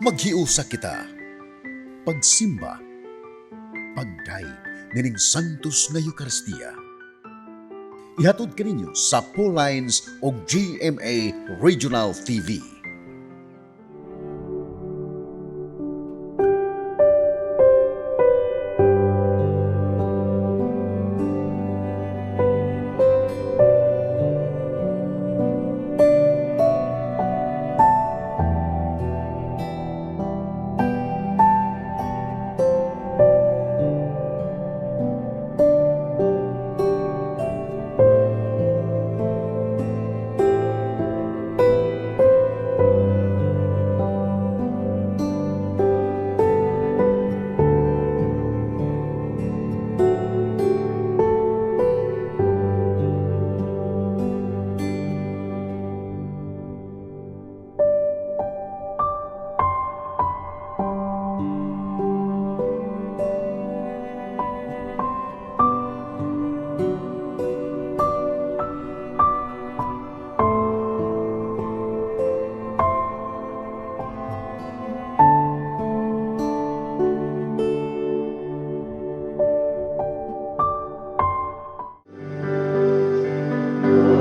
Maghiusa kita. Pagsimba. Pagdayeg nining Santos nga Eukaristiya. Ihatod kaninyo sa Lines o GMA Regional TV.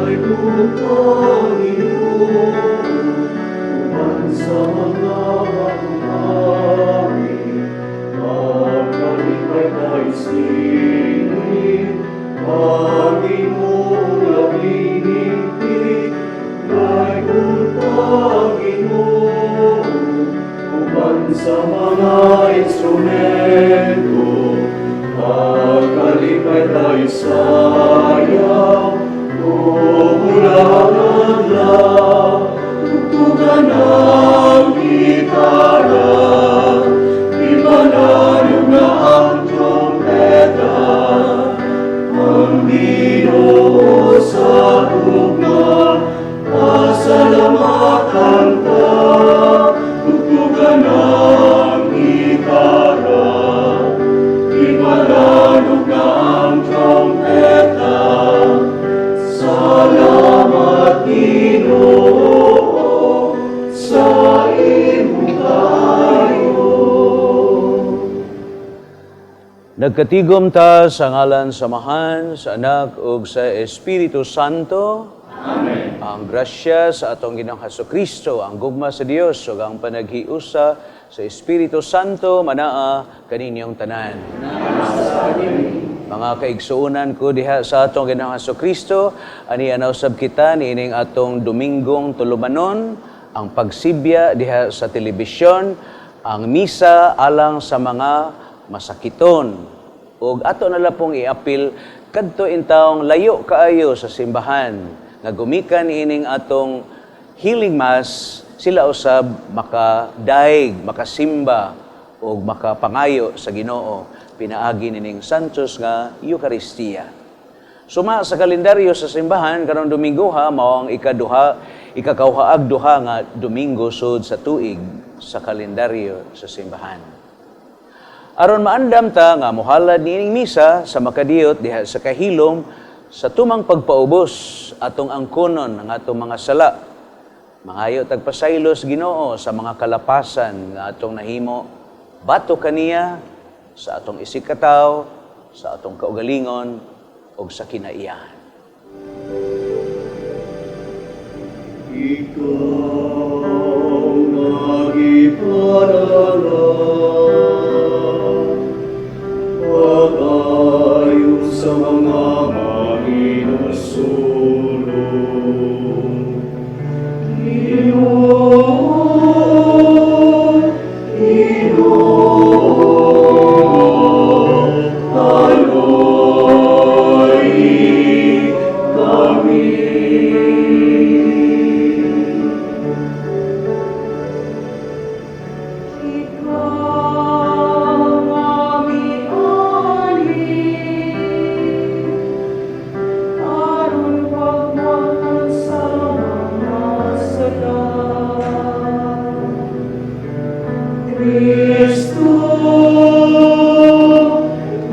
Ay Panginoon, uban sa mga pag-umi, pagkalipay kay singin, Panginoong labing higpit, kay Panginoon, uban sa mga instrumento, pagkalipay tayo sayaw, Tumulang adlaw, tugtugan ang gitara, ipanayog na ang trompeta, ang Ginoo sa gugma, pasalamatan ta, tugtugan ang gitara, ipanayog na ang trompeta, salamat Ginoo sa imong kaayo. Nagkatigom ta sa ngalan sa Amahan, sa Anak ug sa Espiritu Santo. Amen. Ang grasya sa atong Ginoong Kristo, ang gugma sa Dios ug ang panaghiusa sa Espiritu Santo manaa kaninyong tanan. Mga kaigsuonan ko diha sa atong Ginoong Kristo, ani usab kita niining atong Dominggong tulumanon, ang pagsibya diha sa telebisyon, ang misa alang sa mga masakiton. Ug ato na lang pong iapil kadto intawong layo kaayo sa simbahan nga gumikan niining atong healing mass, sila usab makadaig, makasimba ug makapangayo sa Ginoo pinaagi nining Santos nga Eukaristiya. Suma sa kalendaryo sa simbahan karong Domingo ha, mao ang ikaduha, ikakauhaag duha nga Domingo sud sa tuig sa kalendaryo sa simbahan. Aron maandam ta nga mohalad niining misa sa makadiyot diha sa kahilom sa tumang pagpaubos atong angkonon ang atong mga sala. Mangayo tagpasaylo sa Ginoo sa mga kalapasan nga atong nahimo batok kaniya sa atong isigkatawo, sa atong kaugalingon ug sa kinaiyahan. Ikaw nagipadala, pag-ayo sa mga mahinasulong. Ginoo, Ginoo, kaloy kami. Ikaw mamiali, aron pagmahal sa mga sala. Kristo,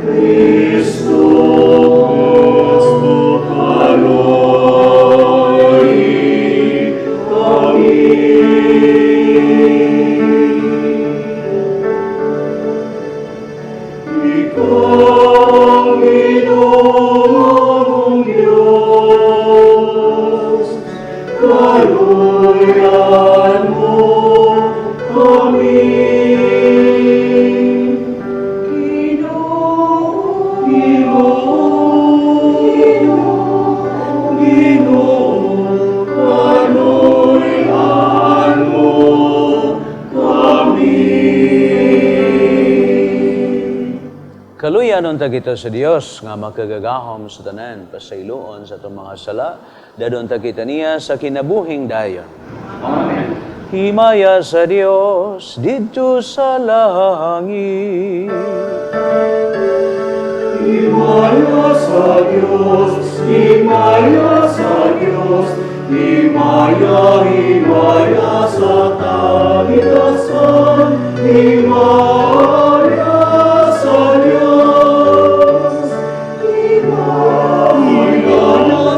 Kristo, Kristo, kaloy kami. kami. Ginoo, Ginoo, Ginoo, kaluy-an mo kami. Kaluyan unta kita sa Dios nga makagagahom sa tanan, pasayloon sa atong mga sala, dadon ta kita niya sa kinabuhing dayon. Amen. Himaya sa Dios didto sa langit. Himaya sa Diyos, himaya sa Diyos, himaya, himaya sa tagigasan, himaya sa Diyos. Himaya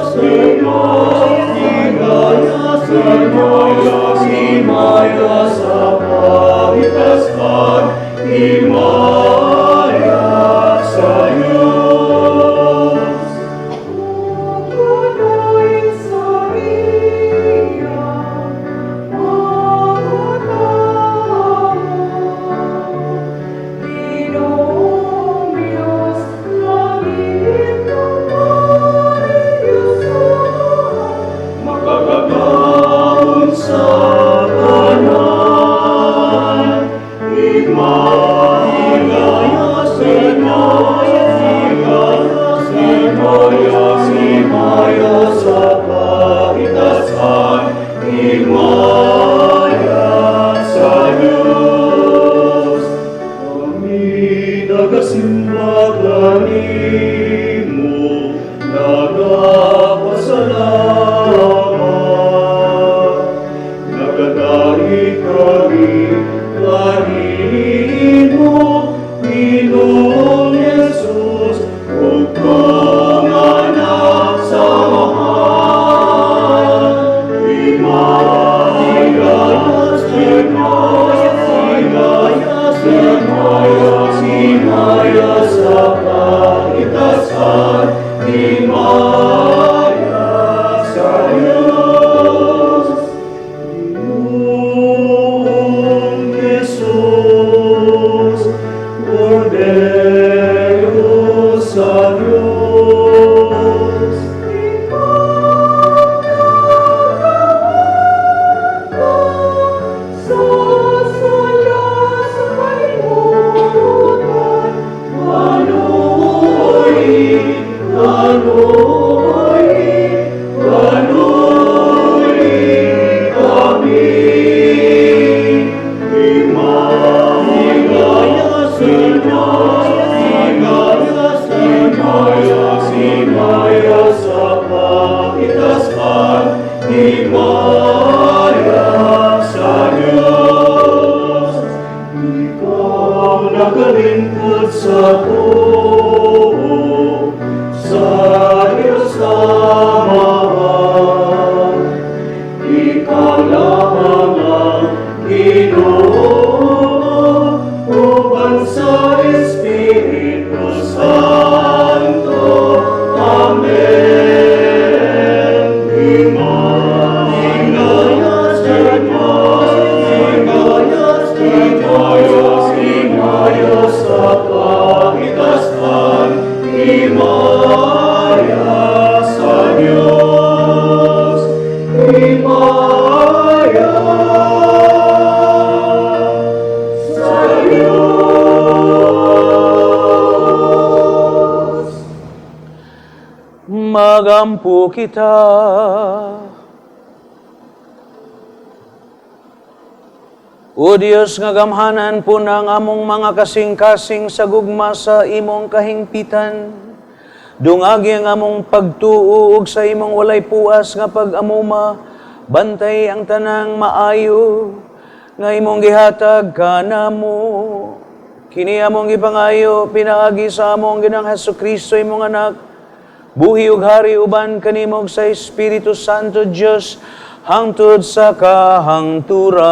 sa Diyos, himaya sa Diyos, himaya sa tagigasan, himaya sa Diyos. Tuloy sa iya, pagkatao. Ginoong Diyos, langit ug Makagagahom sa tanan, himaya sa Diyos, himaya sa Diyos, himaya sa kahitasan, himaya sa Diyos. Kami nagasimba kanimo, nagapasalamat. Nagadari kami kanimo, Ginoong Jesus, ug kong anak sa mahal. Himaya sa Diyos, himaya sa Diyos, himaya sa kahitasan, himaya sa Diyos. Ginoong Jesus, Kordero sa Diyos. Sa sala sa kalibutan, Kaluoy, kaluoy, kaluoy kami. Himaya sa Diyos, himaya sa Diyos, himaya sa kahitasan, himaya sa Diyos. Ikaw nagalingkod sa tuo, sa Diyos Amahan. Ikaw lamang ang Ginoo, uban sa Espiritu Santo. Amen. Himaya sa Diyos, himaya sa Diyos, himaya sa kahitasan, himaya sa Diyos, himaya sa Diyos. Magampo kita. O Dios nga gamhanan po ng among mga kasing-kasing sa gugma sa imong kahingpitan. Dungagi ang among pagtuo ug sa imong walay puas nga pag-amuma, bantay ang tanang maayo nga imong gihatag kanamo. Kini among gipangayo pinaagi sa among Ginoong Hesukristo, imong anak, buhi ug hari uban kanimo ug sa Espiritu Santo Dios hangtod sa kahangturan.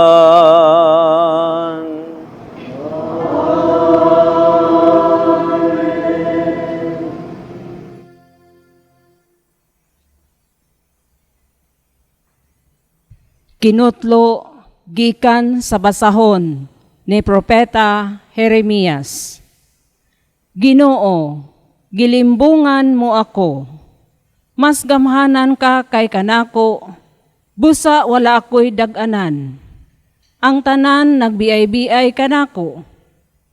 Kinutlo Gikan sa basahon ni Propeta Jeremias. Ginoo, gilimbungan mo ako. Mas gamhanan ka kay kanako, busa wala ako'y dag-anan. Ang tanan nagbiay-biay kanako,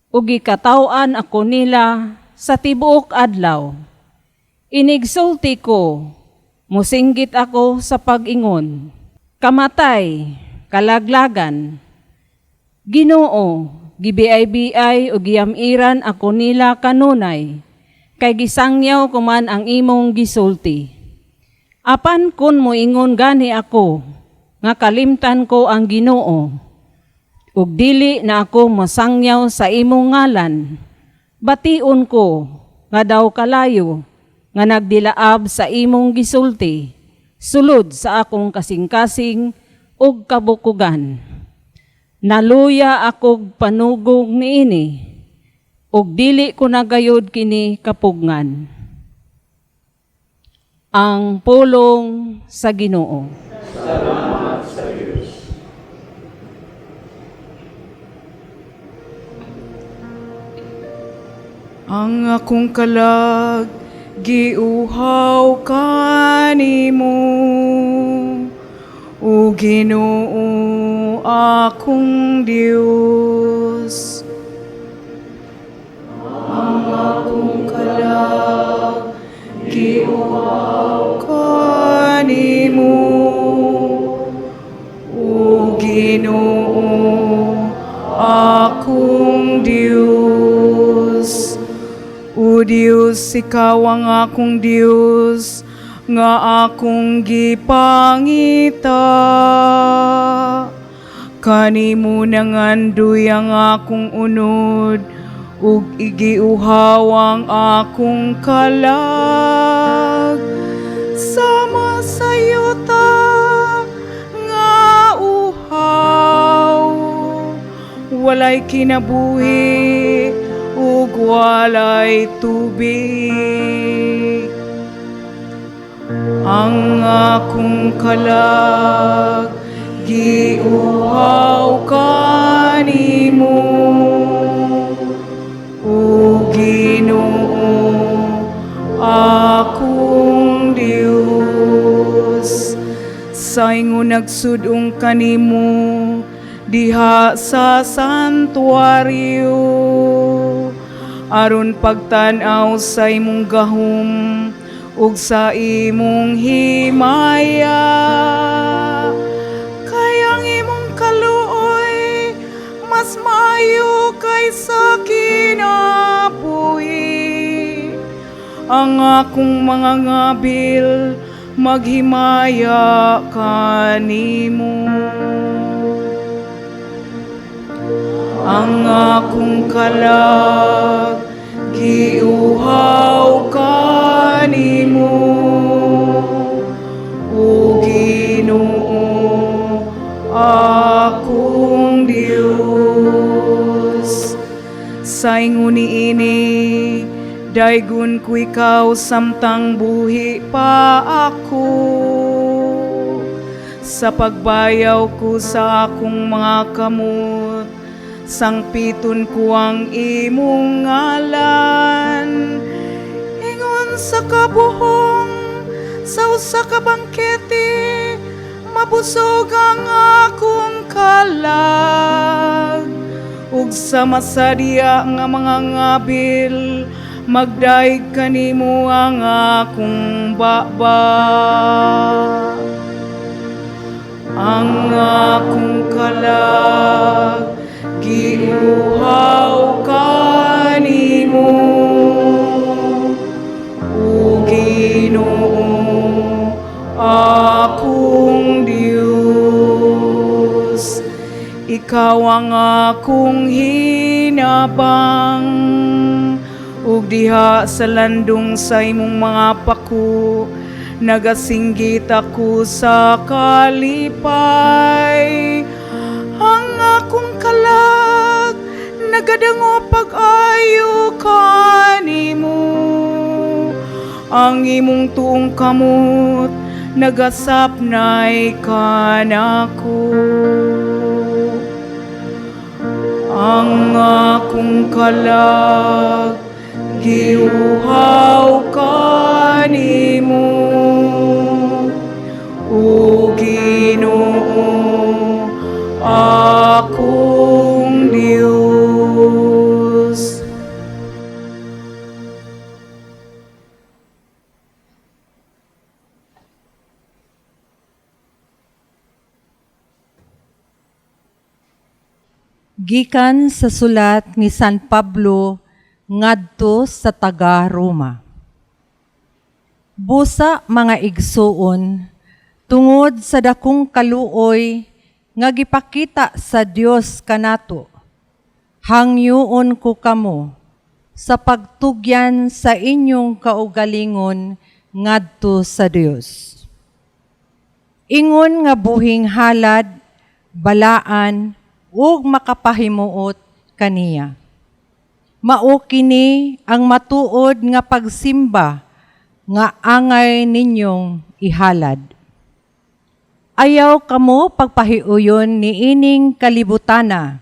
ug gikataw-an ako nila sa tibuok adlaw. Inigsulti ko, musinggit ako sa pag-ingon. Kamatay, kalaglagan. Ginoo, gibiay-biay o giyamiran ako nila kanunay, kay gisangyaw ko man ang imong gisulti. Apan kun moingon gani ako, nga kalimtan ko ang Ginoo, ug dili na ako mosangyaw sa imong ngalan, bation ko nga daw kalayo nga nagdilaab sa imong gisulti, sulod sa akong kasing-kasing ug kabukugan. Naluya akog panugog niini, ug dili ko na gayud kini kapugngan. Ang pulong sa Ginoo. Salamat sa Diyos. Ang akong kalag giuhaw kanimo, o Ginoo akong Dios. Ang akong kalag giuhaw kanimo, o Ginoo akong Dios. O Dios, ikaw ang akong Dios, nga akong gipangita. Kanimo nangandoy ang akong unod, ug igiuhaw ang akong kalag. Sama sa yuta nga uhaw, walay kinabuhi ug walay tubig. Ang akong kalag giuhaw kanimo, o Ginoo akong Dios. Sa ingon nagsud-ong kanimo diha sa santuaryo, aron pagtan-aw sa imong gahom ug sa imong himaya. Kay ang imong kaluoy mas maayo kaysa kinabuhi. Ang akong mga ngabil maghimaya kanimo. Ang akong kalag giuhaw kanimo, o Ginoo akong Dios. Sa ingon niini, daygon ko ikaw samtang buhi pa ako. Sa pagbayaw ko sa akong mga kamot, sangpiton ko ang imong ngalan. Ingon sa kabuhong sa usa ka bangkete, mabusog ang akong kalag. Ug sa masadya nga mga ngabil, magdayeg kanimo ang akong baba. Ang akong kalag giuhaw kanimo, o Ginoo akong Dios. Ikaw ang akong hinabang, ug diha sa landong sa imong mga pako nagasinggit ako sa kalipay. Ang akong kalag nagadangop pag-ayo kanimo. Ang imong tuong kamot nagasapnay kanako. Ang akong kalag giuhaw kanimo, O Ginoo, akong Dios. Gikan sa sulat ni San Pablo ngadto sa taga Roma. Busa, mga igsuon, tungod sa dakong kaluoy nga gipakita sa Dios kanato, hangyoon ko kamo sa pagtugyan sa inyong kaugalingon ngadto sa Dios. Ingon nga buhing halad, balaan ug makapahimuot kaniya. Mao kini ang matuod nga pagsimba nga angay ninyong ihalad. Ayaw kamo pagpahiuyon niining kalibutana,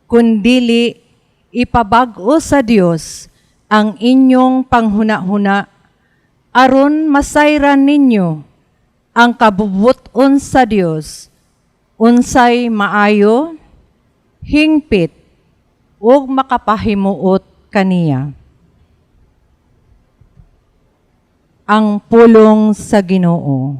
kundili ipabag-o sa Dios ang inyong panghuna-huna aron masayran ninyo ang kabubut-on sa Dios, unsay maayo, hingpit ug makapahimuot kaniya. Ang pulong sa Ginoo.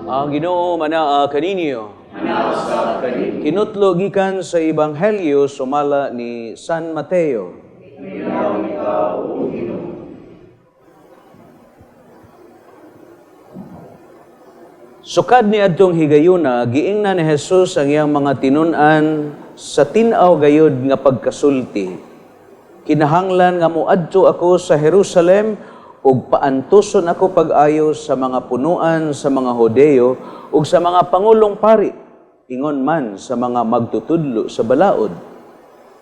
Ang Ginoo manaa kaninyo. Kinutlo gikan sa Ebanghelyo sumala ni San Mateo. Sukad ni adtong higayuna, giingnan ni Jesus ang iyang mga tinun-an sa tin-aw gayud nga pagkasulti. "Kinahanglan nga moadto ako sa Jerusalem ug paantuson ako pag-ayo sa mga punuan sa mga Hudeyo ug sa mga pangulong pari, ingon man sa mga magtutudlo sa balaod.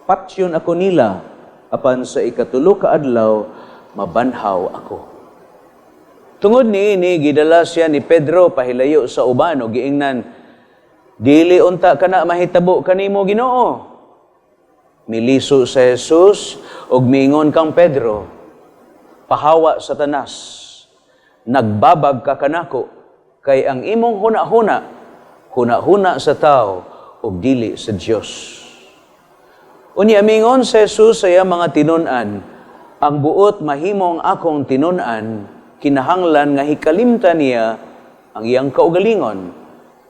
Patyon ako nila, apan sa ikatulo ka adlaw mabanhaw ako." Tungod niini, gidala siya ni Pedro pahilayo sa uban ug giingnan, "Dili unta kana mahitabo kanimo, Ginoo." Miliso sa Jesus ug miingon kang Pedro, "Pahawa, Satanas, nagbabag ka kanako, kay ang imong huna-huna, huna-huna sa tao ug dili sa Dios." Unya mingon sa Jesus sa iyang mga tinun-an, "Ang buot mahimong akong tinun-an, kinahanglan nga hikalimtan niya ang iyang kaugalingon.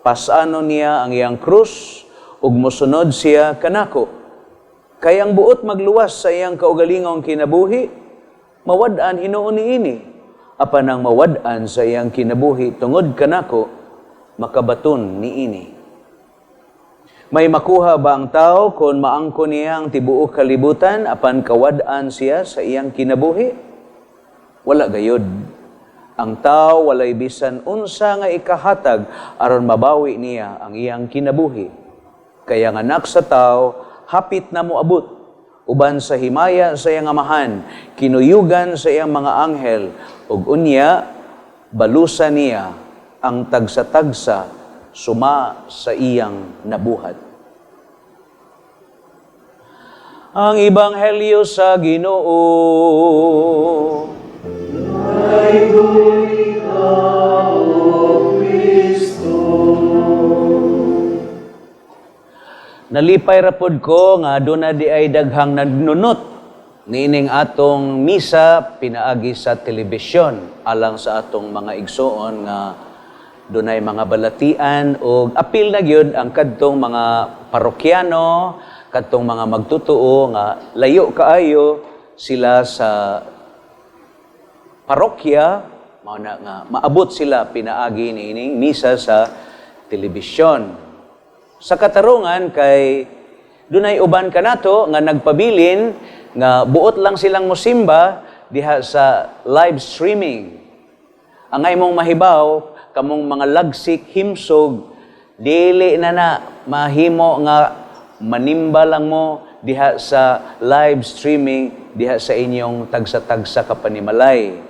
Pasano niya ang iyang krus ug mosunod siya kanako. Kay ang buot magluwas sa iyang kaugalingong kinabuhi, mawad-an hinuon niini. Apan ang mawad-an sa iyang kinabuhi tungod kanako, makabaton niini. May makuha ba ang tao kung maangko niya ang tibuok kalibutan apan kawad-an siya sa iyang kinabuhi? Wala gayud. Ang tao walay bisan unsa nga ikahatag aron mabawi niya ang iyang kinabuhi. Kay ang Anak sa Tao hapit na moabot uban sa himaya sa iyang Amahan, kinuyugan sa iyang mga anghel, ug unya balusa niya ang tagsa-tagsa suma sa iyang nabuhat." Ang Ebanghelyo sa Ginoo. Ay, ikaw, O Kristo. Nalipay ra pod ko nga aduna di ay daghang nagnunot. Niining atong misa pinaagi sa telebisyon alang sa atong mga igsoon nga dunay mga balatian o apil na gyud ang kadtong mga parokyano, kadtong mga magtutuo nga layo kaayo sila sa parokya, mao na nga maabot sila pinaagi niining misa sa telebisyon. Sa katarungan kay dunay uban kanato nga nagpabilin nga buot lang silang mosimba diha sa live streaming. Angay mong mahibaw, kamong mga lagsik, himsog, dili na na mahimo nga manimba lang mo diha sa live streaming diha sa inyong tagsa-tagsa ka panimalay.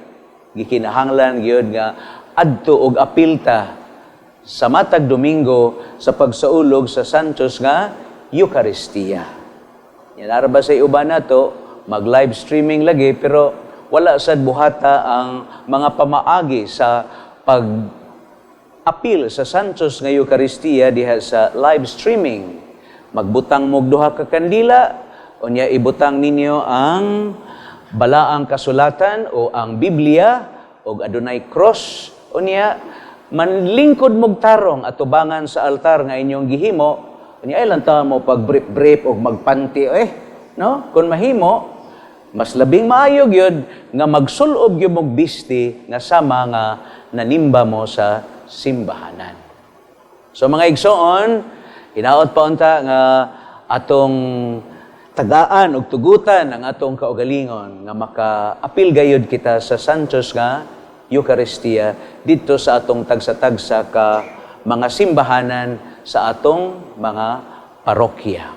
Gikinahanglan gyud nga adto og apilta sa matag Domingo sa pagsaulog sa Santos nga Eucharistia. Yan ara ba sa uban nato mag live streaming lagi, pero wala sad buhata ang mga pamaagi sa pag apil sa Santos nga Eucharistia diha sa live streaming. Magbutang mog duha ka kandila, unya ibutang ninyo ang balaang kasulatan o ang Biblia og adunay cross, unya manlingkod mog tarong atubangan sa altar nga inyong gihimo, unya ay lang ta mo pag brief-brief og magpanti eh, no? Kung mahimo, mas labing maayo gyud nga magsulob gyud mog bisti nga sama nga nanimba mo sa simbahanan. So mga igsoon, hinaot pa unta nga atong tagaan og tugutan ang atong kaugalingon nga makaapil gayud kita sa Santos nga Eucharistia didto sa atong tagsa-tagsa ka mga simbahanan sa atong mga parokya.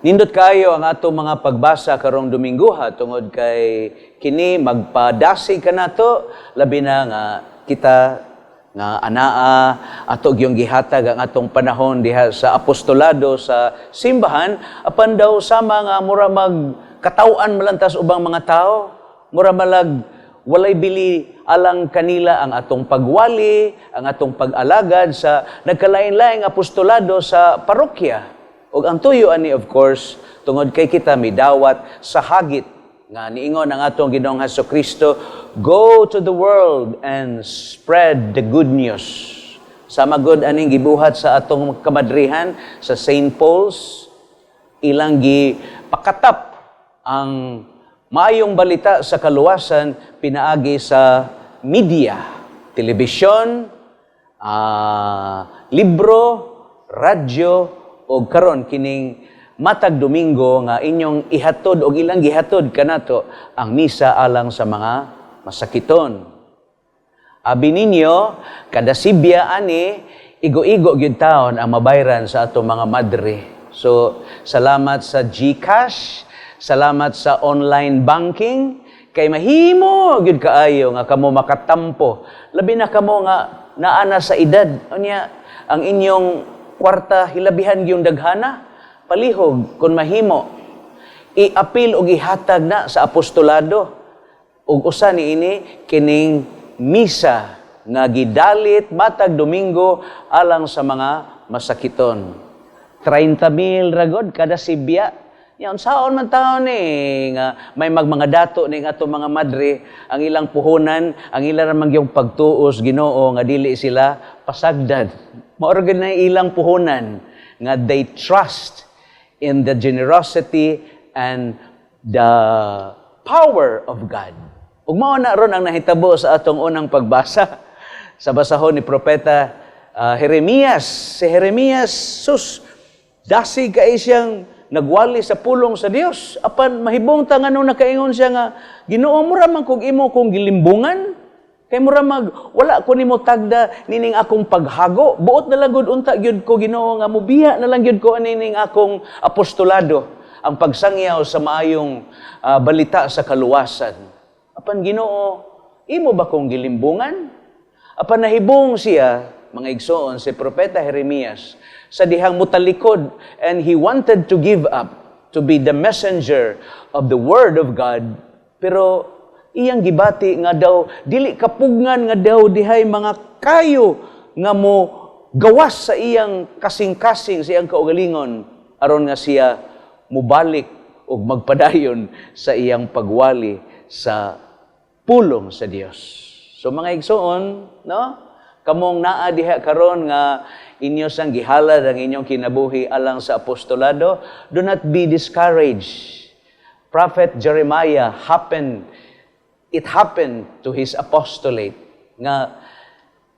Nindot kayo ang atong mga pagbasa karong Dominguha tungod kay kini magpadasig kanato, labi na nga kita nga anaa ato gyung gihatag ang atong panahon diha sa apostolado sa simbahan, apan daw sama nga mura mag kataw-an malantas ubang mga tao, mura malag walay bili alang kanila ang atong pagwali, ang atong pag-alagad sa nagkalain-laing apostolado sa parokya. Ug ang tuyo ani, of course, tungod kay kita midawat sa hagit nga niingon ang atong Ginoong Hesus Kristo, "Go to the world and spread the good news." Sama gud aning gibuhat sa atong kamadrihan sa St. Paul's, ilang gipakatap ang maayong balita sa kaluwasan pinaagi sa media, telebisyon, libro, radyo, o karon kining matag Domingo nga inyong ihatod og ilang gihatod kanato ang misa alang sa mga masakiton. Abi ninyo, kada sibya ani, igo-igo gyud taon ang mabayran sa ato mga madre. So, salamat sa GCash, salamat sa online banking, kay mahimo gyud kaayo nga kamo makatampo. Labi na kamo nga naana sa edad. Unya, ang inyong kwarta hilabihan gyung daghana, palihog kung mahimo iapil og ihatag na sa apostolado. Ug usa niini kining misa nga gidalit matag Domingo alang sa mga masakiton. 30 mil ragod kada sibya. Yan, saon man taon ni nga may magmanga dato ning ato mga madre, ang ilang puhunan, ang ilang ramang yung pagtuos Ginoo nga dili sila pasagdan. Mao ra gyud na ilang puhunan nga they trust in the generosity and the power of God. Ug mao na ron ang nahitabo sa atong unang pagbasa sa basahon ni Propeta Jeremias. Si Jeremias, sus, dasig kay siyang nagwali sa pulong sa Dios. Apan mahibong ta nganong nakaingon siya nga, "Ginoo, mura man kog imo kong gilimbungan. Kay mura mag wala ko nimo tagda nining akong paghago. Buot na lang gud unta gyud ko, Ginoo, nga mubiya na lang gyud ko nining akong apostolado, ang pagsangyaw sa maayong balita sa kaluwasan. Apan Ginoo, imo ba kong gilimbungan?" Apan nahibong siya, mga igsoon, si Propeta Jeremias, sa dihang mutalikod and he wanted to give up to be the messenger of the word of God. Pero iyang gibati nga daw dili kapugngan nga daw dihay mga kayo nga mo gawas sa iyang kasing-kasing, sa iyang kaugalingon aron nga siya mubalik ug magpadayon sa iyang pagwali sa pulong sa Dios. So mga igsoon, no? Kamong naa diha karon nga inyo sang gihalad ang inyong kinabuhi alang sa apostolado, do not be discouraged. Prophet Jeremiah happened it happened to his apostolate nga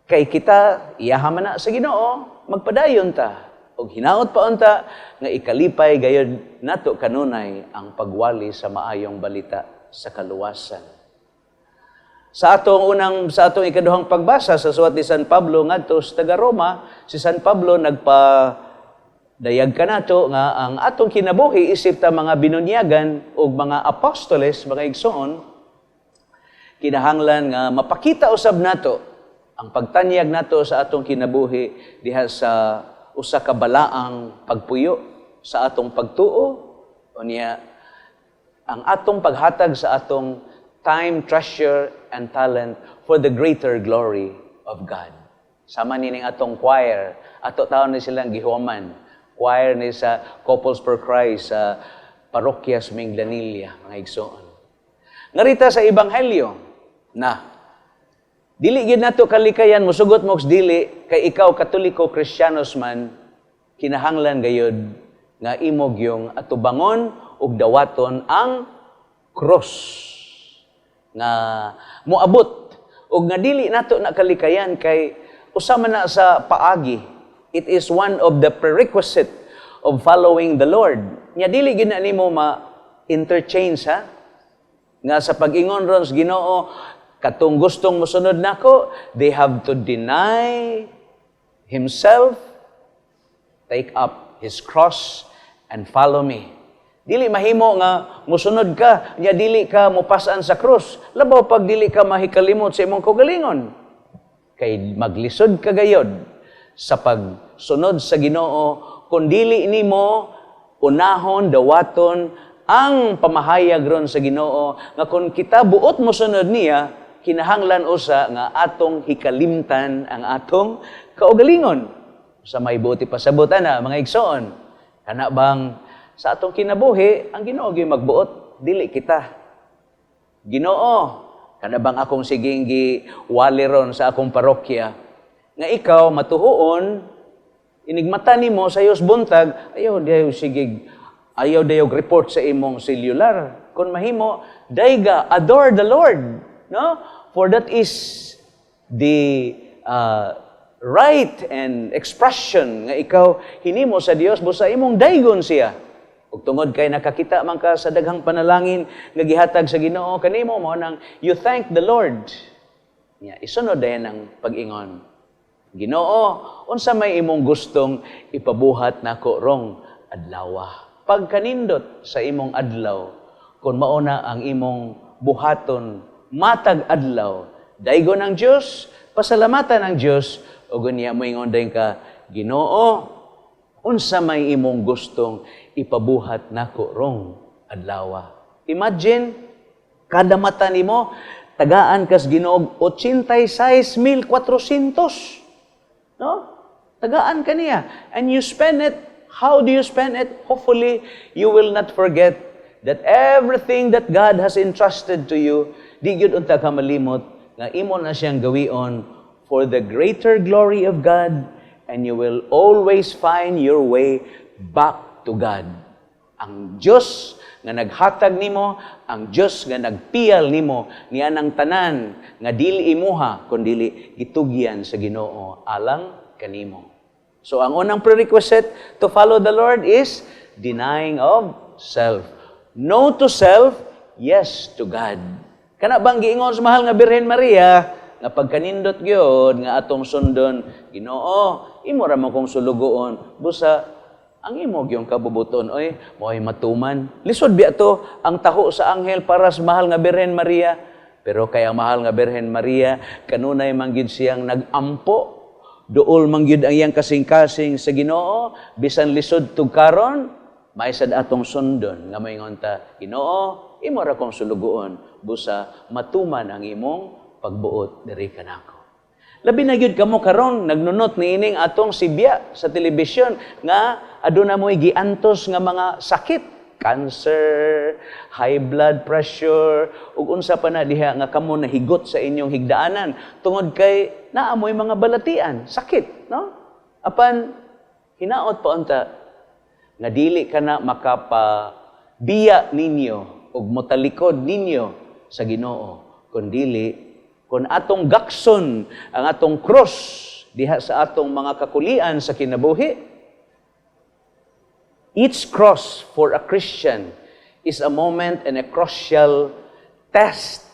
kay kita iyaha man na sa Ginoo, magpadayon ta og hinaot pa unta nga ikalipay gayod nato kanunay ang pagwali sa maayong balita sa kaluwasan. Sa atong ikaduhang pagbasa sa suwat ni San Pablo ngadto sa taga Roma, si San Pablo nagpa dayag kanato nga ang atong kinabuhi isip ta mga binunyagan ug mga apostoles, mga igsoon, kinahanglan nga mapakita usab nato ang pagtanyag nato sa atong kinabuhi diha sa usa ka balaang pagpuyo sa atong pagtuo, unya ang atong paghatag sa atong time, treasure, and talent for the greater glory of God. Sama nining atong choir, ato taon ni silang gihuman. Choir ni sa Couples for Christ sa Parokya sa Minglanilla, mga igsoon. Ngarita sa Ebanghelyo na dili gyud nato kalikayan musugot mo dili kay ikaw Katoliko, Kristiyanos man, kinahanglan gayud nga imo gyung atubangon ug dawaton ang cross nga moabot ug nga dili nato na kalikayan kay usa man na sa paagi. It is one of the prerequisite of following the Lord. Nya dili gyud na nimo ma interchange ha nga sa pag-ingon ron sa Ginoo, katong gustong mosunod nako, they have to deny himself, take up his cross and follow me. Dili mahimo nga musunod ka nya dili ka mopasan sa krus, labaw pag dili ka mahikalimot sa imong kaugalingon, kay maglisod ka gayod sa pagsunod sa Ginoo kung dili nimo unahon dawaton ang pamahayag ron sa Ginoo nga kung kita buot mosunod niya, kinahanglan usa nga atong hikalimtan ang atong kaugalingon. Sa may buot ipasabot ana, mga igsoon, kana bang sa atong kinabuhi ang Ginoo gyud magbuot, dili kita. Ginoo, kana bang akong siging giwali ron sa akong parokya nga ikaw matuhuon inigmata nimo sa iyos buntag, ayaw dayo sige, ayaw dayo report sa imong cellular. Kung mahimo, dayga adore the Lord, no? For that is the right and expression nga ikaw hinimo sa Dios busa imong daygon siya. Ug tungod kay nakakita man ka sa daghang panalangin nga gihatag sa Ginoo kanimo, mao nang you thank the Lord. Nya isunod dayon ang pag-ingon, "Ginoo, unsa may imong gustong ipabuhat nako rong adlaw?" Pagkanindot sa imong adlaw, kung mao na ang imong buhaton matag adlaw, daygon ang Dios, pasalamatan ang Dios, ug unya moingon dayon ka, "Ginoo, unsa may imong gustong ipabuhat nako rong adlaw?" Imagine, kada mata nimo, tagaan kas Ginoo 86,400. No? Tagaan ka niya. And you spend it. How do you spend it? Hopefully, you will not forget that everything that God has entrusted to you, di gyud unta ka malimot nga imo na siyang gawion for the greater glory of God, and you will always find your way back to God. Ang Diyos nga naghatag nimo, ang Diyos nga nagpiyal nimo, niya ng tanan nga dili imuha kundili gitugyan sa Ginoo alang kanimo. So ang unang prerequisite to follow the Lord is denying of self. No to self, yes to God. Kana bang giingon sa mahal nga Birhen Maria nga pagkanindot gyud nga atong sundon, "Ginoo, imo ra man kong sulugoon, busa ang imo gyung kabubuton oy mo'y matuman." Lisod biya to ang taho sa anghel para sa mahal nga Birhen Maria. Pero kay ang mahal nga Birhen Maria kanunay man gyud siyang nag-ampo, duol man gyud ang iyang kasing-kasing sa Ginoo, bisan lisod tugkaron, may sad atong sundon nga moingon ta, "Ginoo, imo ra kong sulugoon, busa matuman ang imong pagbuot diri kanako." Labi na gyud kamo karon nagnunot niining atong sibya sa telebisyon nga aduna mo'y giantos nga mga sakit. Cancer, high blood pressure, ug unsa pa na diha nga kamo nahigot sa inyong higdaanan tungod kay naamoy mga balatian, sakit, no? Apan hinaot pa unta nga dili ka na makapabiya ninyo ug motalikod ninyo sa Ginoo, kundili kun atong gakson ang atong cross diha sa atong mga kakulian sa kinabuhi. Each cross for a Christian is a moment and a crucial test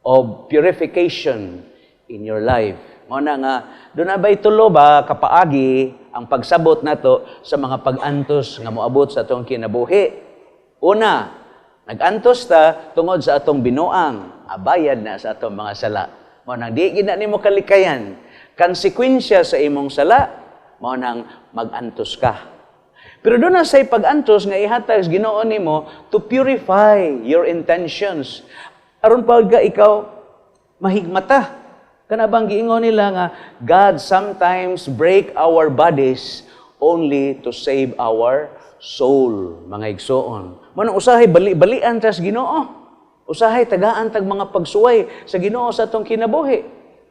of purification in your life. Mao na nga duna bay tulo ba kapaagi ang pagsabot nato sa mga pag-antos nga moabot sa atong kinabuhi. Una, nag-antos ta tungod sa atong binuang, abayad na sa atong mga sala. Mao nang di gid na nimo kalikayan. Konsekwensya sa imong sala, mao nang mag-antos ka. Pero duna say pag-antos nga ihatag sa Ginoo nimo to purify your intentions. Aron pa ka ikaw mahigmata. Kana bang giingon nila nga God sometimes break our bodies only to save our soul, mga igsoon. Mao nang usahay bali-balian ta sa Ginoo. Usahay tagaan tag mga pagsuway sa Ginoo sa atong kinabuhi.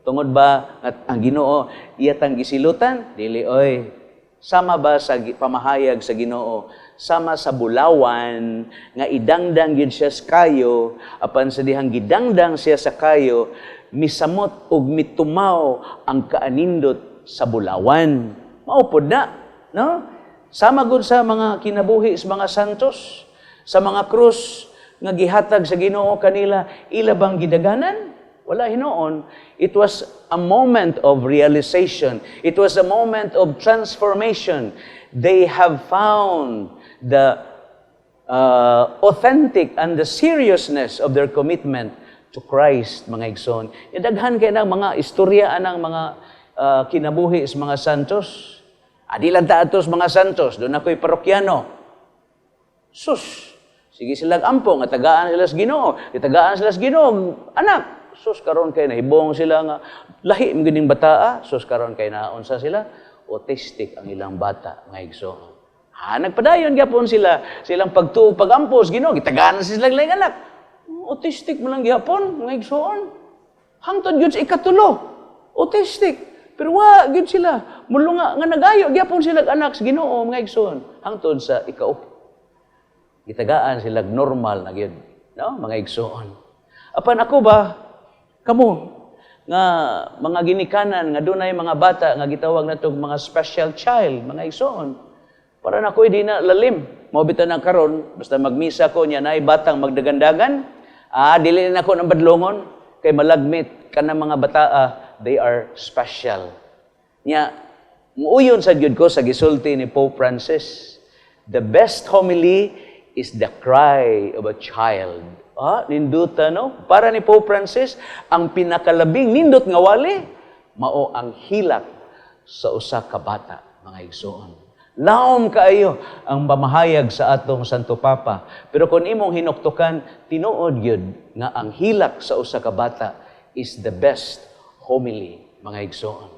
Tungod ba at ang Ginoo iya tang gisilutan? Dili oy. Sama ba sa pamahayag sa Ginoo, sama sa bulawan nga idangdang gyud siya sa kayo, apan sa dihang gidangdang siya sa kayo, misamot ug mitumaw ang kaanindot sa bulawan. Mao pod na, no? Sama gud sa mga kinabuhi sa mga santos, sa mga krus nga gihatag sa Ginoo kanila, ila bang gidaganan? Wala hinuon. It was a moment of realization. It was a moment of transformation. They have found the authentic and the seriousness of their commitment to Christ, mga igsoon. Daghan kay ng mga istorya anang mga kinabuhi sa mga santos. Adi lang ta atos mga santos, duna ko'y parokyano. Sus, sige sila ampo nga tagaan sila sa Ginoo, itagaan sila sa Ginoo, anak. Sus, karon kay nahibong sila nga lahi man gining bataa, sus, karon kay naunsa sila, autistic ang ilang bata, mga igsoon. Ha, nagpadayon gyapon sila silang pagtuo, pagampo sa Ginoo, gitagaan sila laing anak. Autistic mo lang gyapon, mga igsoon. Hangtod gyud sa ikatulo, autistic. Pero wa gyud sila mulunga nga nagayo gyapon sila anak sa Ginoo, mga igsoon. Hangtod sa ikaupat, gitagaan sila normal na gyud, no, mga igsoon. Apan ako ba, kamo nga mga ginikanan nga dunay mga bata nga gitawag natong mga special child, mga igsoon, para nako di na lalim. Mao bitaw na karon basta magmisa ko niya naay batang magdagandagan, dili na nako nang badlongon kay malagmit kanang mga bataa, they are special. Nya muuyon sa gyud ko sa gisulti ni Pope Francis, "The best homily is the cry of a child." Ah, ninduta, no? Para ni Pope Francis, ang pinakalabing nindot nga wali mao ang hilak sa usa ka bata, mga igsoon. Laom kaayo ang pamahayag sa atong Santo Papa. Pero kung imong hinuktukan, tinuod gyud nga ang hilak sa usa ka bata is the best homily, mga igsoon.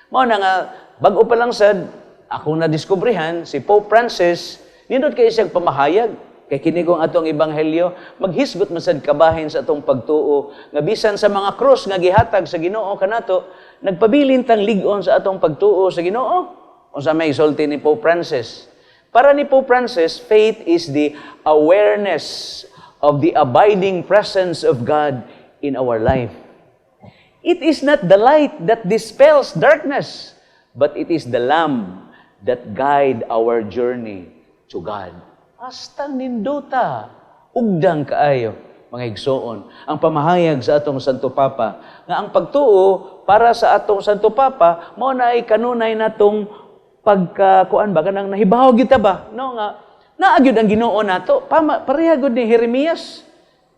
Mao na nga bag-o pa lang sad akong nadiskubrehan si Pope Francis, nindot kay siyang pamahayag kay kini kong atong ebanghelyo maghisgot man sad kabahin sa atong pagtuo nga bisan sa mga krus nga gihatag sa Ginoo kanato, nagpabilin tang lig-on sa atong pagtuo sa Ginoo. Unsa may isulti ni Pope Francis? Para ni Pope Francis, faith is the awareness of the abiding presence of God in our life. It is not the light that dispels darkness, but it is the lamp that guide our journey to God. Astang ninduta, ugdang kaayo, mga igsoon, ang pamahayag sa atong Santo Papa, nga ang pagtuo para sa atong Santo Papa, mao na ay kanunay natong pagka kuan ba, kanang nahibaw gyud ta ba, no, nga naa gyud ang Ginoo nato. Pama pareha gud ni Jeremias,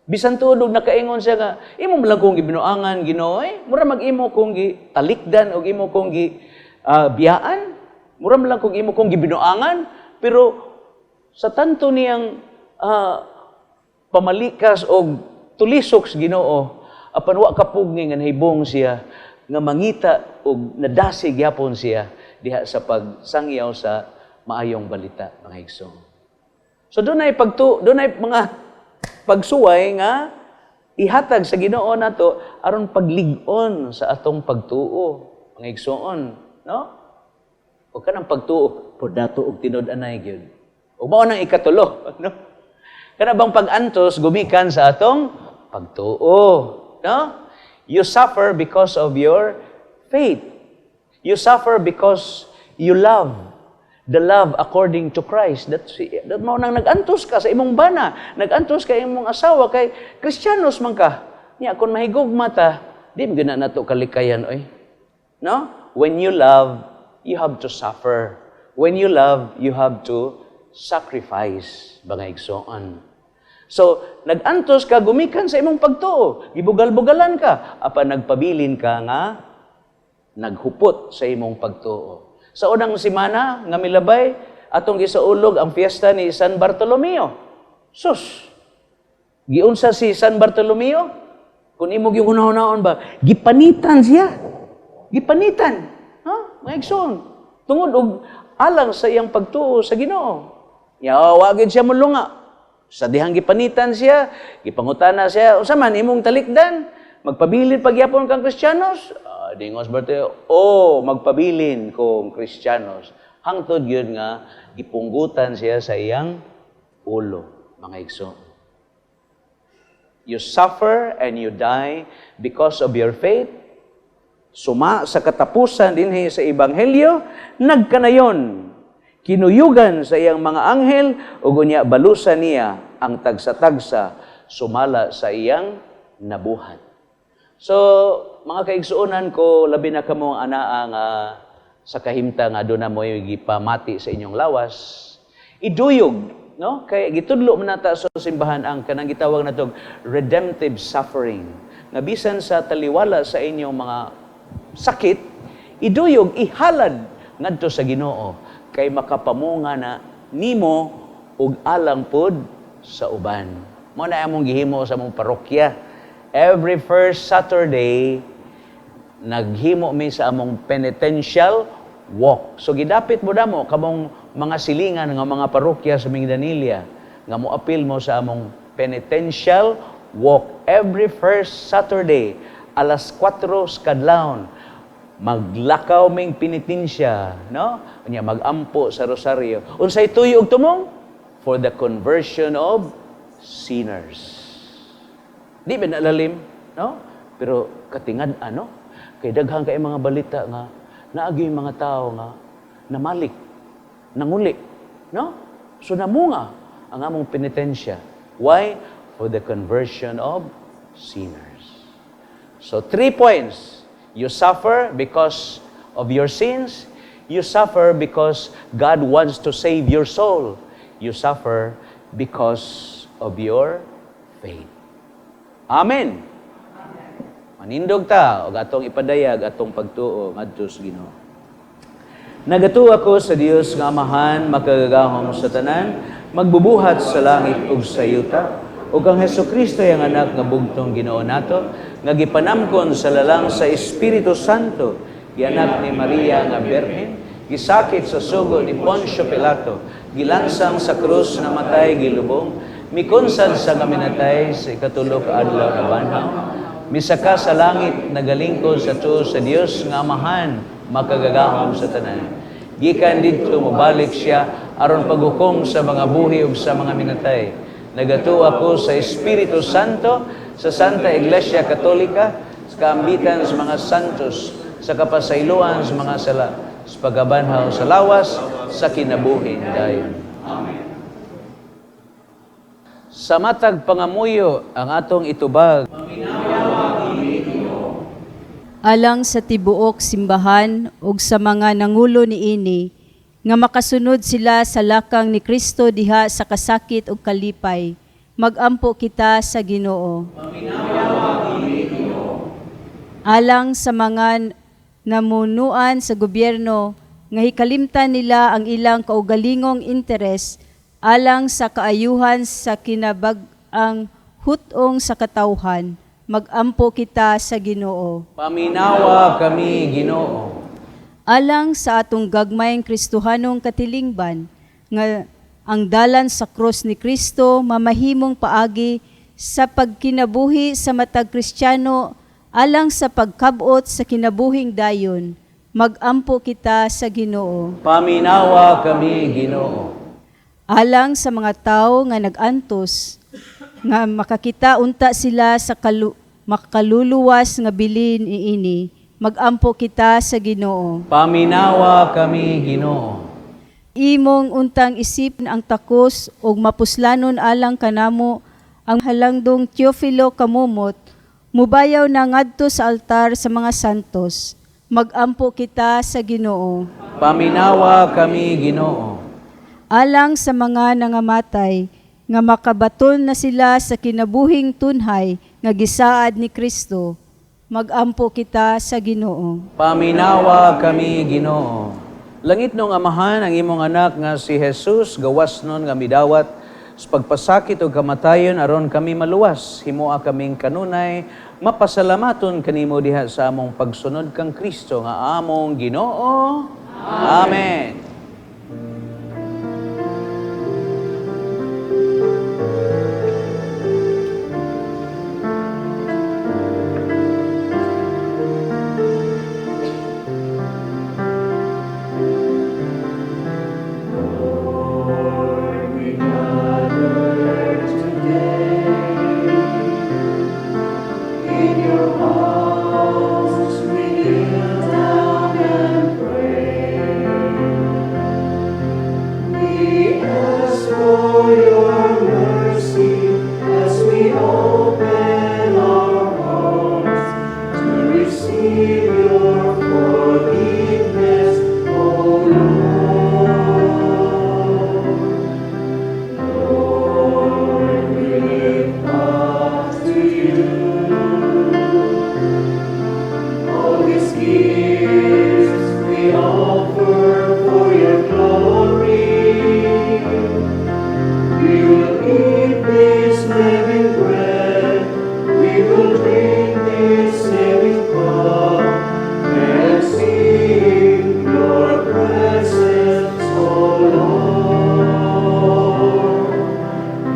bisan tuod og nakaingon siya nga imo man lang kong gibinuangan, Ginoo, eh mura mag imo kong gitalikdan og imo kong gi biyaan, mura man lang kong imo kong gibinuangan. Pero sa tanto niyang pamalikas og tulisok sa Ginoo, apan wa kapugni nga nahibong siya nga mangita og nadasig gyapon siya diha sa pagsangyaw sa maayong balita, mga igsoon. So dunay mga pagsuway nga ihatag sa Ginoo nato aron paglig-on sa atong pagtuo, mga igsoon, no? O kanang pagtuo pod nato og tinud-anay gyud. Ug mao nang ikatulo, no? Kana bang pag-antos gumikan sa atong pagtuo, no? You suffer because of your faith. You suffer because you love. The love according to Christ. That mao nang nag-antos ka sa imong bana, nag-antos ka imong asawa kay Kristiyanos man ka. Nya kung mahigugma ta, di mo gyud na nato kalikayan, oy. No? When you love, you have to suffer. When you love, you have to sacrifice, mga igsoon. So, nag-antos ka gumikan sa imong pagtuo, gibugal-bugalan ka, apan nagpabilin ka nga naghupot sa imong pagtuo. Sa unang semana nga milabay, atong gisaulog ang fiesta ni San Bartolomeo. Sus! Giunsa si San Bartolomeo? Kung imo gyung hunahunahon ba, gipanitan siya. Gipanitan. Ha? Mga igsoon. Tungod og alang sa iyang pagtuo sa Ginoo. Ya, wa gyud siya mulunga. Sa dihang gipanitan siya, gipangutana siya, "Unsa man imong talikdan? Magpabilin pagyapon kang Kristiyanos?" Ah, dingos Bartolomeo, "Oh, magpabilin kong Kristiyanos." Hangtod gyud nga gipunggutan siya sa iyang ulo, mga igsoon. You suffer and you die because of your faith. Suma sa katapusan dinhi sa Ebanghelyo, nagkanayon, kinuyugan sa iyang mga anghel, ug unya balusan niya ang tagsa-tagsa sumala sa iyang nabuhat. So, mga kaigsuonan ko, labi na kamo ang anaa nga sa kahimtang nga aduna mo'y gipamati sa inyong lawas, iduyog, no? Kay gitudlo man nata sa simbahan ang kanang gitawag natog redemptive suffering. Nga bisan sa taliwala sa inyong mga sakit, iduyog, ihalad ngadto sa Ginoo kay makapamunga na nimo ug alang pod sa uban. Mao na among gihimo sa among parokya. Every first Saturday, naghimo mi sa among penitential walk. So gidapit mo damo kamong mga silingan nga mga parokya sa Minglanilla nga moapil mo sa among penitential walk every first Saturday, alas 4 sa kadlawon. Maglakaw ming penitensya, no? Unya magampo sa rosaryo. Unsay tuyo ug tumong? For the conversion of sinners. Di ba nalalim, no? Pero katingad ano? Kay daghan kay mga balita nga naagi mga tao nga namalik, nanguli, no? So namunga ang among penitensya. Why? For the conversion of sinners. So 3 points. You suffer because of your sins. You suffer because God wants to save your soul. You suffer because of your faith. Amen. Manindog ta og atong ipadayag atong pagtuo ngadto sa Ginoo. Nagatuo ako sa Dios nga Amahan makagagahom sa tanan, magbubuhat sa langit ug sa yuta, ug kang Hesukristo, iyang anak nga bugtong Ginoo nato, nga gipanamkon sa lalang sa Espiritu Santo, gianak ni Maria nga Birhen, gisakit sa sugo ni Poncio Pilato, gilansang sa krus, namatay, gilubong, mikonsad sa kaminatay, sa ikatulo ka adlaw nabanhaw, misaka sa langit, nagalingkod sa tuo sa Dios nga Amahan makagagahom sa tanan. Gikan didto mobalik siya aron paghukom sa mga buhi ug sa mga minatay. Nagatuo ako sa Espiritu Santo, sa Santa Iglesia Katolika, sa kaambitan sa mga santos, sa kapasayloan sa mga sala, sa pagkabanhaw sa lawas, sa kinabuhing dayon. Sa matag pangamuyo ang atong itubag. Alang sa tibuok simbahan ug sa mga nangulo niini nga makasunod sila sa lakang ni Kristo diha sa kasakit ug kalipay. Magampo kita sa Ginoo. Alang sa mga namunuan sa gobyerno nga hikalimtan nila ang ilang kaugalingong interes alang sa kaayuhan sa kinabag-ang hut-ong sa katawhan. Magampo kita sa Ginoo. Paminawa kami, Ginoo. Alang sa atong gagmayng Kristohanong katilingban nga Ang dalan sa krus ni Kristo mamahimong paagi sa pagkinabuhi sa matag Kristiyano alang sa pagkabot sa kinabuhing dayon. Magampo kita sa Ginoo. Paminawa kami, Ginoo. Alang sa mga tao nga nag-antos nga makakita unta sila sa makaluluwas nga bilin niini, magampo kita sa Ginoo. Paminawa kami, Ginoo. Imong untang isip ang takos ug mapuslanon alang kanamo ang halangdong Teofilo Camomot, mubayaw na ngadto sa altar sa mga santos. Magampo kita sa Ginoo. Paminawa kami, Ginoo. Alang sa mga nangamatay nga makabaton na sila sa kinabuhing tunhay nga gisaad ni Kristo, magampo kita sa Ginoo. Paminawa kami, Ginoo. Langit nung Amahan ang imong anak nga si Jesus, gawas nun nga midawat sa pagpasakit ug kamatayon aron kami maluwas. Himoa kaming kanunay mapasalamaton kanimo diha sa among pagsunod kang Kristo nga among Ginoo. Amen. Lord, we gather today. In your house we kneel down and pray. We ask for your mercy as we open our hearts to receive your forgiveness, O Lord. Lord, we lift up to you all these gifts we offer for your glory. We will eat this living bread, we will drink this saving cup, and sing your presence, O Lord.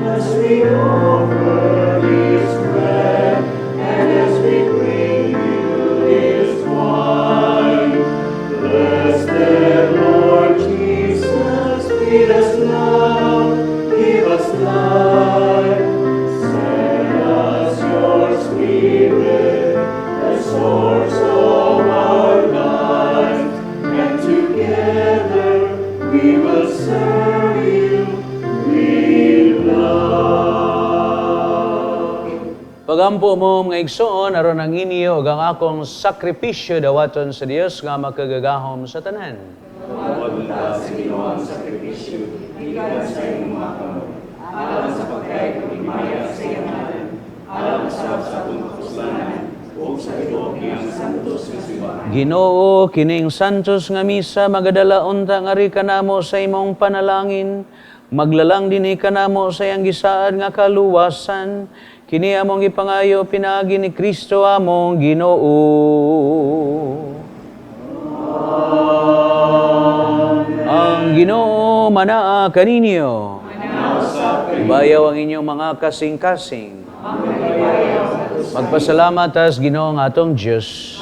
As we offer this bread, and as we bring you this wine, blessed Lord Jesus, feed us now, give us life. Send us your Spirit, the source of our life, and together we will serve you with love. Pagampo mo, mga igsoon, aron ang inyo ug ang akong sakripisyo dawaton sa Dios nga makagagahom sa tanan. Magunta sa Ginoo ang sakripisyo, gikan sa imong mga kamot, alang sa pagkay ug himaya sa iyang ngalan, alang usab sa atong kapuslanan, ug sa tibuok niyang santos nga simbahan. Ginoo, kining santos nga misa magadala unta ngari kanamo sa imong panalangin. Maglalang dinhi kanamo sa iyang gisaad nga kaluwasan. Kini among gipangayo pinaagi ni Kristo among Ginoo. Ang Ginoo manaa kaninyo. Ibayaw ang inyong mga kasing-kasing. Magpasalamat tas Ginoo nga atong Dios.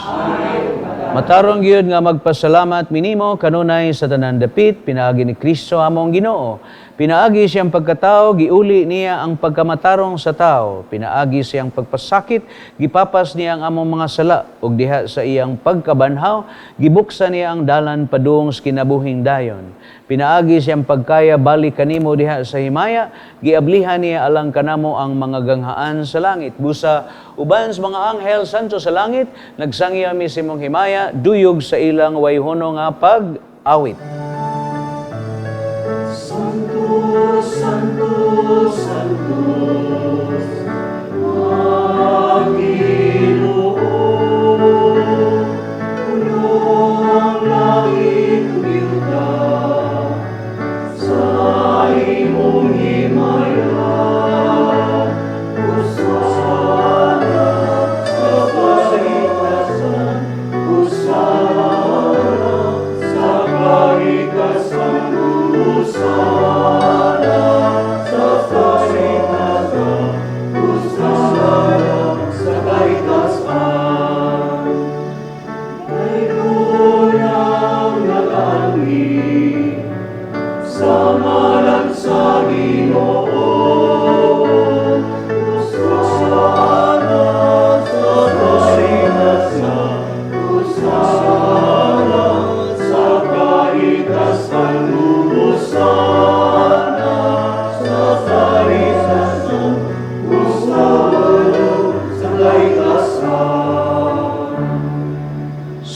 Matarong gyud nga magpasalamat minimo kanunay sa tanan dapit pinaagi ni Kristo among Ginoo. Pinaagi siyang pagkatao, giuli niya ang pagkamatarong sa tao. Pinaagi siyang pagpasakit, gipapas niya ang among mga sala ug diha sa iyang pagkabanhaw, gibuksan niya ang dalan padung sa kinabuhing dayon. Pinaagi siyang pagkaya balik kanimo diha sa himaya, giablihan niya alang kanamo ang mga ganghaan sa langit. Busa uban sa mga anghel santo sa langit, nagsangya mi sa imong himaya, duyog sa ilang wayhono nga pag-awit. Santo, Santo, Santos, ang Ginoo, puno ang langit ug yuta sa imong himaya. Hosana sa kahitasan, Hosana sa kahitasan, Hosana.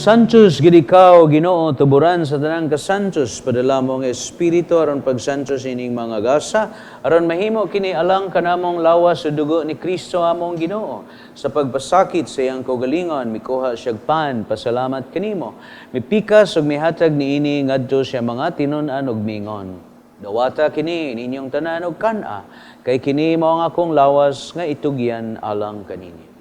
Santos gid ikaw, Ginoo, tuburan sa tanang kasantos, padala mo ang Espiritu aron pagsantos ining mga gasa, aron mahimo kini alang kanamong lawas o dugo ni Kristo among Ginoo. Sa pagpasakit sa iyang kaugalingon, mikuha siyag pan, pasalamat kanimo. Mipikas ug mihatag niini ngadto sa mga tinun-an ug mingon. Dawata kini ninyong tanan og kan-a, kay kini mao ang akong lawas nga itugyan alang kaninyo.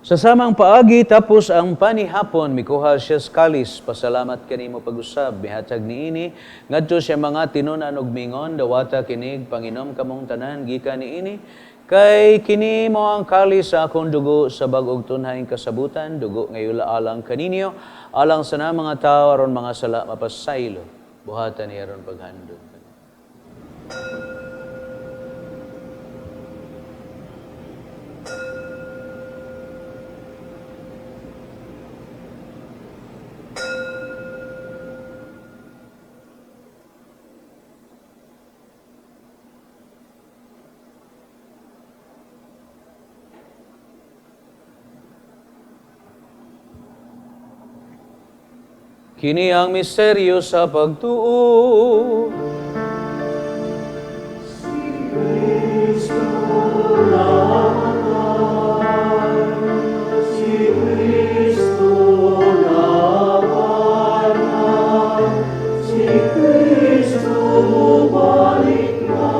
Sa samang paagi tapos ang panihapon mikuha siya sa kalis, pasalamat kanimo pag-usab mihatag niini ngadto siya mga tinun-an og mingon, dawata kinig panginom kamong tanan gikan niini, kay kini mo ang kalis sa akong dugo sa bag-ong tunhaing kasabutan, dugo ngayula alang kaninyo, alang sa na mga tawo aron mga sala mapasaylo, buhatan ni aron paghandom. Kini ang misteryo sa pagtuo. Si Kristo namatay, si Kristo nabanhaw, si Kristo mubalik na.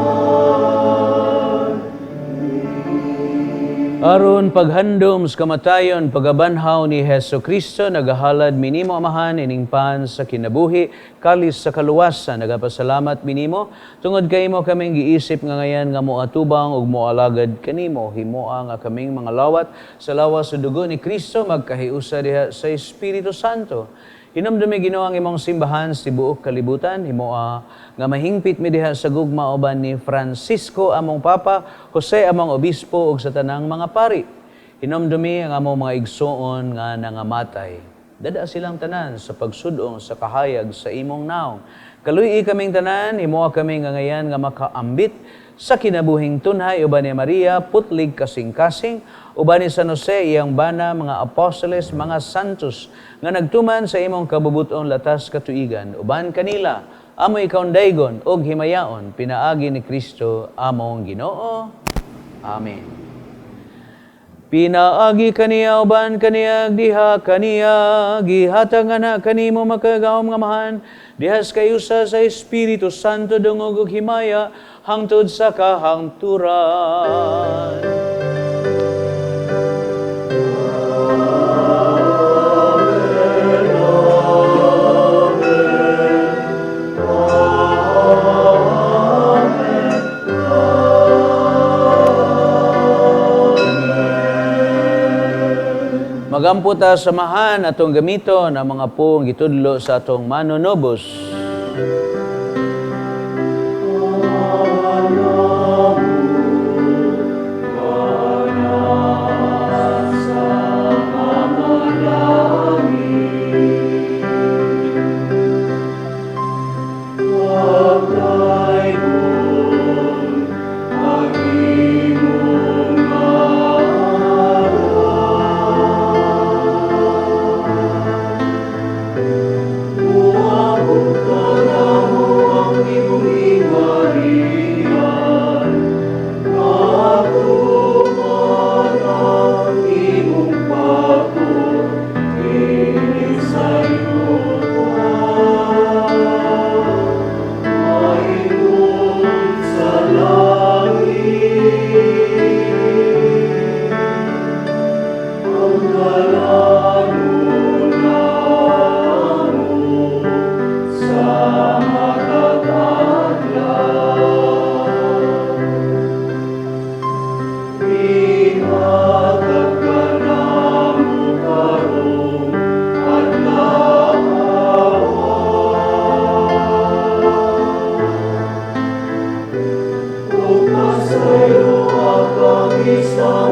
Aron paghandom sa kamatayon, pagabanhaw ni Hesus Kristo, nagahalad minimo Amahan ining pan sa kinabuhi, kalis sa kaluwasan, nagapasalamat minimo tungod kay imo kaming giisip nga ngayan nga moatubang ug moalagad kanimo, himoa nga kaming mga lawat sa lawas sa dugo ni Kristo magkahiusa diha sa Espiritu Santo. Hinumdumi Ginoo ang imong simbahan sa tibuok kalibutan, himoa nga mahingpit mi diha sa gugma uban ni Francisco among Papa, Jose among Obispo ug sa tanang mga pari. Hinumdumi ang among mga igsoon nga nangamatay. Dada silang tanan sa pagsudong sa kahayag sa imong naong. Kaluy-i kaming tanan, himoa kami nga ngayan nga makaambit sa kinabuhing tunhay uban ni Maria, putlig kasing-kasing, uban ni San Jose, iyang bana, mga apostoles, mga santos, nga nagtuman sa imong kabubuton latas katuigan, uban kanila, amoy kaundaygon og himayaon, pinaagi ni Kristo among Ginoo. Amen. Pinaagi kaniya uban kaniya diha kaniya gihatag nga kanimo makagagahom nga Amahan diha sa kayusa sa Espiritu Santo dungog ug himaya hangtod sa kahangturan. Magampo ta samahan atong gamiton ang mga pong gitudlo sa atong manunubos. Sa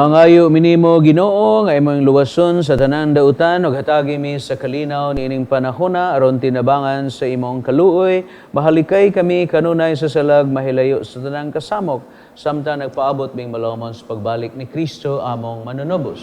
Mangayo minimo Ginoo nga imong luwason sa tanang dautan ug hatagi mi sa kalinaw niining panahona aron tinabangan sa imong kaluoy mahalikay kami kanunay sa salag mahilayo sa tanang kasamok samtang nagpaabot ming malomon sa pagbalik ni Kristo among manunubos.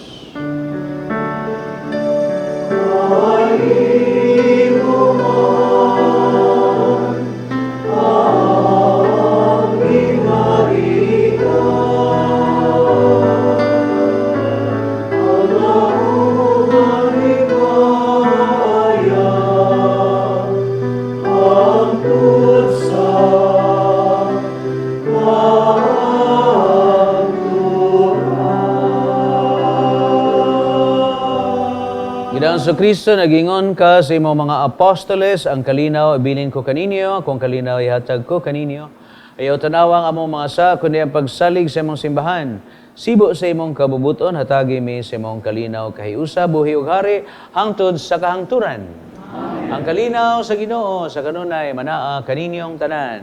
Ginoong Kristo, nagingon ka sa imong mga apostoles, ang kalinaw ibilin ko kaninyo, kung kalinaw ihatag ko kaninyo. Ayaw tanawang among mga sa, kundi ang pagsalig sa imong simbahan. Sibo sa imong kabubuton, hatagi mi sa imong kalinaw kahiusa, buhi ug hari, hangtod sa kahangturan. Amen. Ang kalinaw sa Ginoo sa kanunay manaa kaninyong tanan.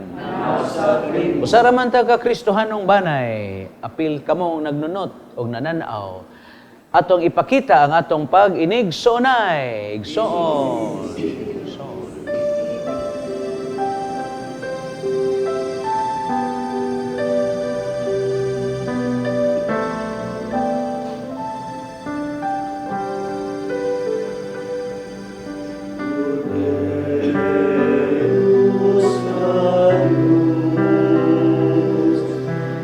Usa ra man ta ka Kristohanong banay, apil kamong nagnunot og nananaw. Atong ipakita ang atong pag-inigsoonay. Igsoon. Igsoon.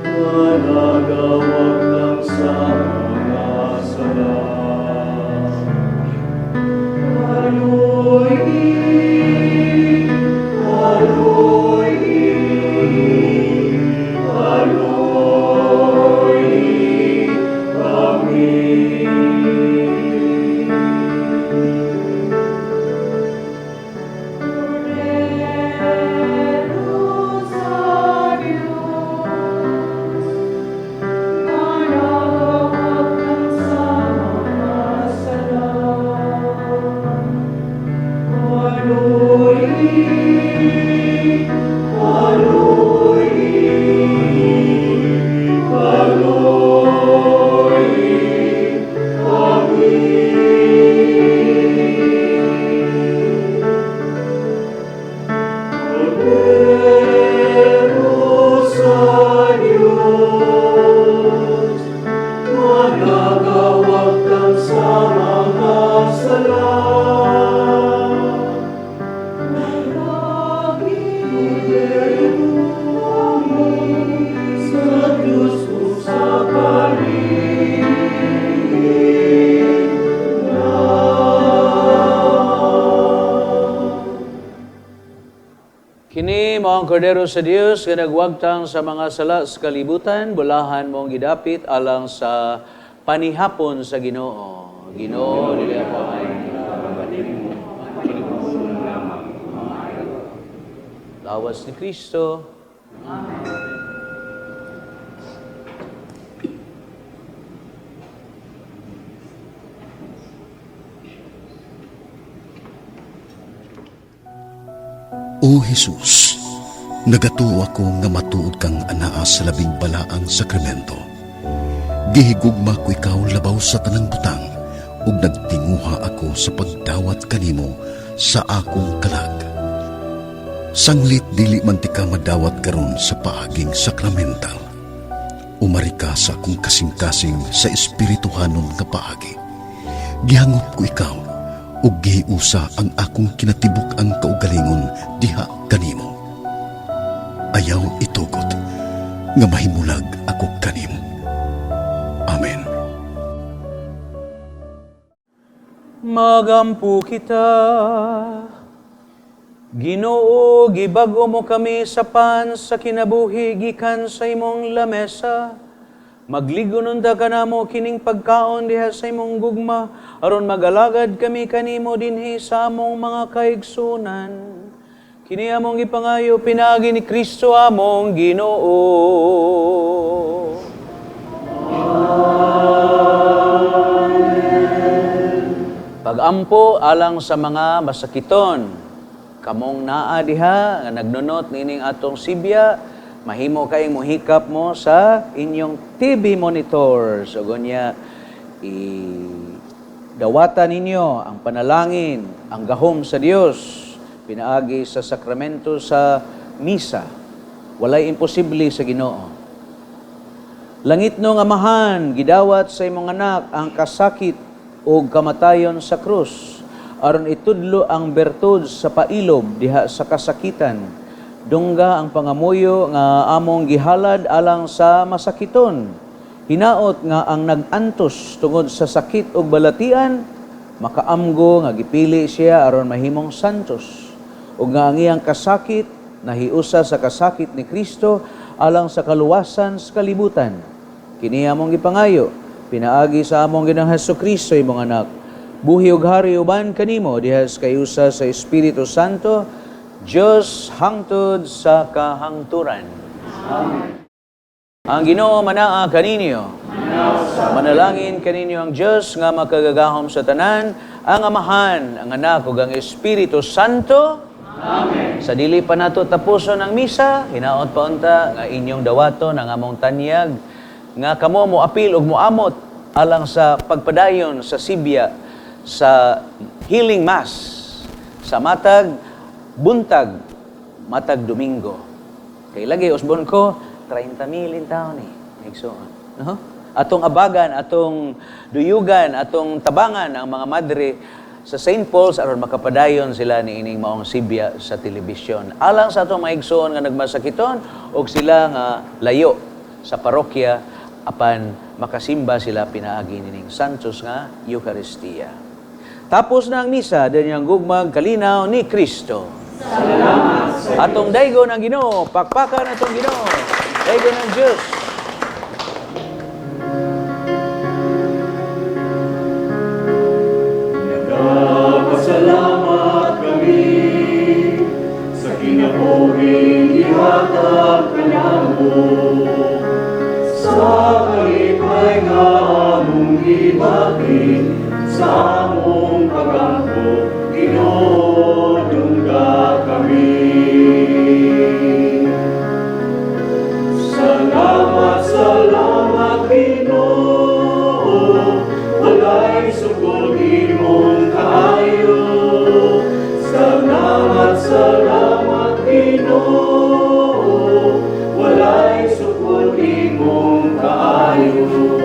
Managawagtang sa mga sala. Aloy, aloy, aloy, kami. Sa Diyos, managawagtang sa mga sala. Sa Diyos ug sa Kini mao ang kordero sa Dios nga nagwagtang sa mga sala sa kalibutan, bulahan mong gidapit alang sa panihapon sa Ginoo. Ginoo, dili ako ay Lawas ni Kristo. O Jesus, nagatuo ako nga matuod kang anaa sa labing balaang sakramento. Gihigugma ko ikaw labaw sa tanang butang ug nagtinguha ako sa pagdawat kanimo sa akong kalag. Sanglit dili man ti ka madawat karon sa paaging sakramental. Umari ka sa akong kasing-kasing sa espirituhanon nga paagi. Gihangop ko ikaw ug gihiusa ang akong kinatibuk ang kaugalingon diha kanimo. Ayaw itugot nga mahimulag ako kanimo. Amen. Magampo kita. Ginoo, gibag-o mo kami sa pan sa kinabuhi gikan sa imong lamesa. Magligon unta kanamo kining pagkaon diha sa imong gugma aron magalagad kami kanimo dinhi sa among mga kaigsunan. Kini among gipangayo pinaagi ni Kristo among Ginoo. Pagampo alang sa mga masakiton, kamong naa diha nga nagnunot niining atong sibya, Mahimo kayong muhikap mo sa inyong TV monitors. O gunya, dawatan ninyo ang panalangin, ang gahom sa Dios, pinaagi sa sakramento sa misa. Walay imposible sa Ginoo. Langitnong Amahan, gidawat sa imong anak ang kasakit o kamatayon sa krus, aron itudlo ang bertud sa pailob diha sa kasakitan. Dungga ang pangamuyo nga among gihalad alang sa masakiton. Hinaot nga ang nag-antos tungod sa sakit ug balatian, makaamgo nga gipili siya aron mahimong santos, ug nga ang iyang kasakit nahiusa sa kasakit ni Kristo alang sa kaluwasan sa kalibutan. Kini among gipangayo pinaagi sa among Ginoong Hesukristo, imong anak, buhi ug hari uban kanimo diha sa kayusa sa Espiritu Santo, Dios hangtod sa kahangturan. Amen. Ang Ginoo manaa kaninyo. Manalangin kaninyo ang Dios nga makagagahom sa tanan, ang Amahan, ang Anak ug ang Espiritu Santo. Amen. Sa dili pa nato tapuson ang misa, hinaot pa unta nga inyong dawaton ang among tanyag nga kamo moapil ug moamot alang sa pagpadayon sa sibya sa Healing Mass sa matag buntag, matag Domingo. Kay lagi usbon ko 30 mil in taon ni. Igsoon, no? Atong abagan, atong duyugan, atong tabangan ang mga madre sa St. Paul's aron makapadayon sila ni ining maong sibya sa telebisyon. Alang sa atong mga igsoon nga nagmasakiton og sila nga layo sa parokya apan makasimba sila pinaagi nining Santos nga Eucharistia. Tapos na ang misa, danyang gugmag kalinaw ni Kristo. Salamat sa atong daygon ang Ginoo, pakpakan atong Ginoo. Daygon ang Dios. Nagapasalamat kami sa kinabuhing gihatag kanamo, sa kalipay nga among gibati sa among pagampo, Ginoo, dungga kami. Salamat, salamat, Ginoo, walay sukol imong kaayo. Salamat, salamat, Ginoo, walay sukol imong kaayo.